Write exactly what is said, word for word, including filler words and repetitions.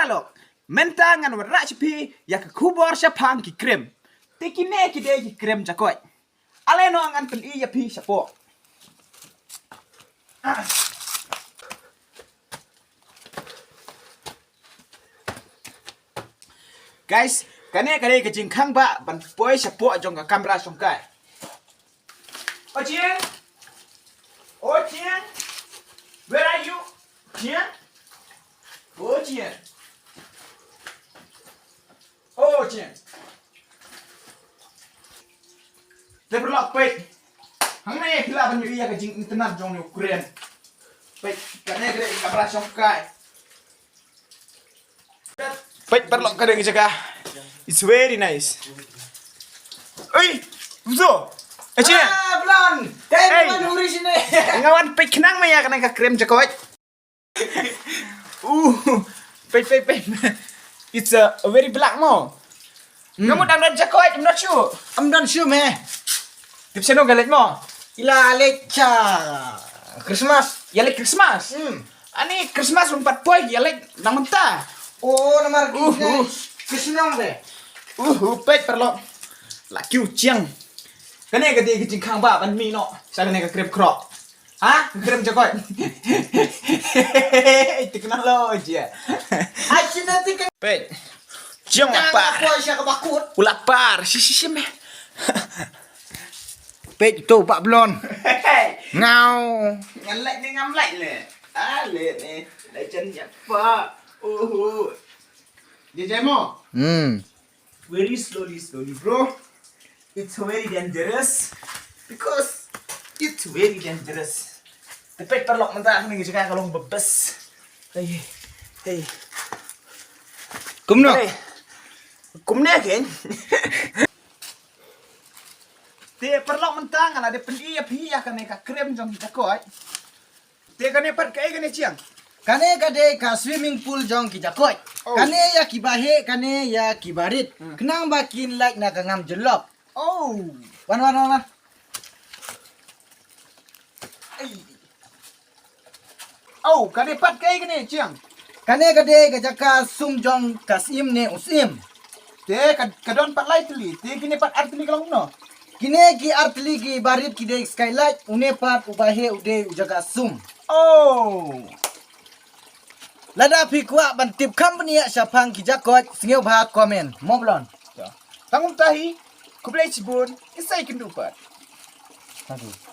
Paralok, mynta ngan wanrah sha phi ïa ka khubor shaphang ki krem. Te kine ki dei ki krem jakoit. Ale noh ngan pyni ïa phi shapoh. Guys, kane ka dei ka jingkhang ba ban poi shapoh jong ka kamra shongkai. O Chieng. O Chieng. Where are you? Chieng. O Chieng. O Chieng. Te paralok peit. Hangne phi lah ban ïohi ïa ka jingitynnad jong u krem. Peit, kane ka dei ka kamra shongkai. Peit paralok, ka dei ka jaka. It's very nice. Oi, Uzo. Eh, Chieng. Ah, Blon. Hey, hey. Nga wan peit khnang ma ïa kane ka krem jakoit. Uh, peit, peit, peit. It's a very black mo. Ka mut I'm not jakoit, I'm not sure. I'm not sure me. Tip shano ka leit mo? I la leit sha Christmas. Ïa leit Christmas. Hmm. Ani Christmas um pat poi, ïa leit nang mynta. Oh, namar Christmas de. Uh, uh, peit paralok. La kiew Chieng. Kane ka dei ka jingkhang ba ban mih noh sha kane ka krem krok. Ha? Krem jakoit. Technology. Ai, sini tik. Peit. Chieng lapar. Apa sha ka bakut? U lapar. Shi, shi, shi me. Peit tu Bah Blon. Ngau. Ngan like ni, ngam like le. Ah, le ni. Legend ïa pa. Uhu. Dia jai mo. Hmm. Very slowly, slowly, bro. It's very dangerous. Because it's very dangerous. Te peit paralok mynta hangne ka jaka ka long ba best. Hey, hey. Kumno? Hey. Kumne ken. Te paralok mynta nga la dep pyni ïa phi ïa kane ka krem jong ki jakoit. Te kane pat kaei kane Chieng? Kane ka dei ka swimming pool jong ki jakoit. Oh. Kane ïa ki baheh, kane ïa ki barit. Hmm. Khnang ba kin lait na ka ngam jyllop. Oh. Wan, wan, wan, wan. Ei. Oh, kane pat kaei kane Chieng? Kane ka dei ka jaka sum jong ka syiem ne u syiem. Te ka, ka don pat lai tylli, te kine pat ar tylli ka long kumno? Kine ki ar tylli ki barit ki dei skylight, une pat u baheh u dei u jaka sum. Oh. Lada phi kwah ban tip kham bniah shaphang ki jakoit, sngewbha comment. Mo Blon. Tang kumta hi, khublei shibun, isai kynduh pat. Thank you.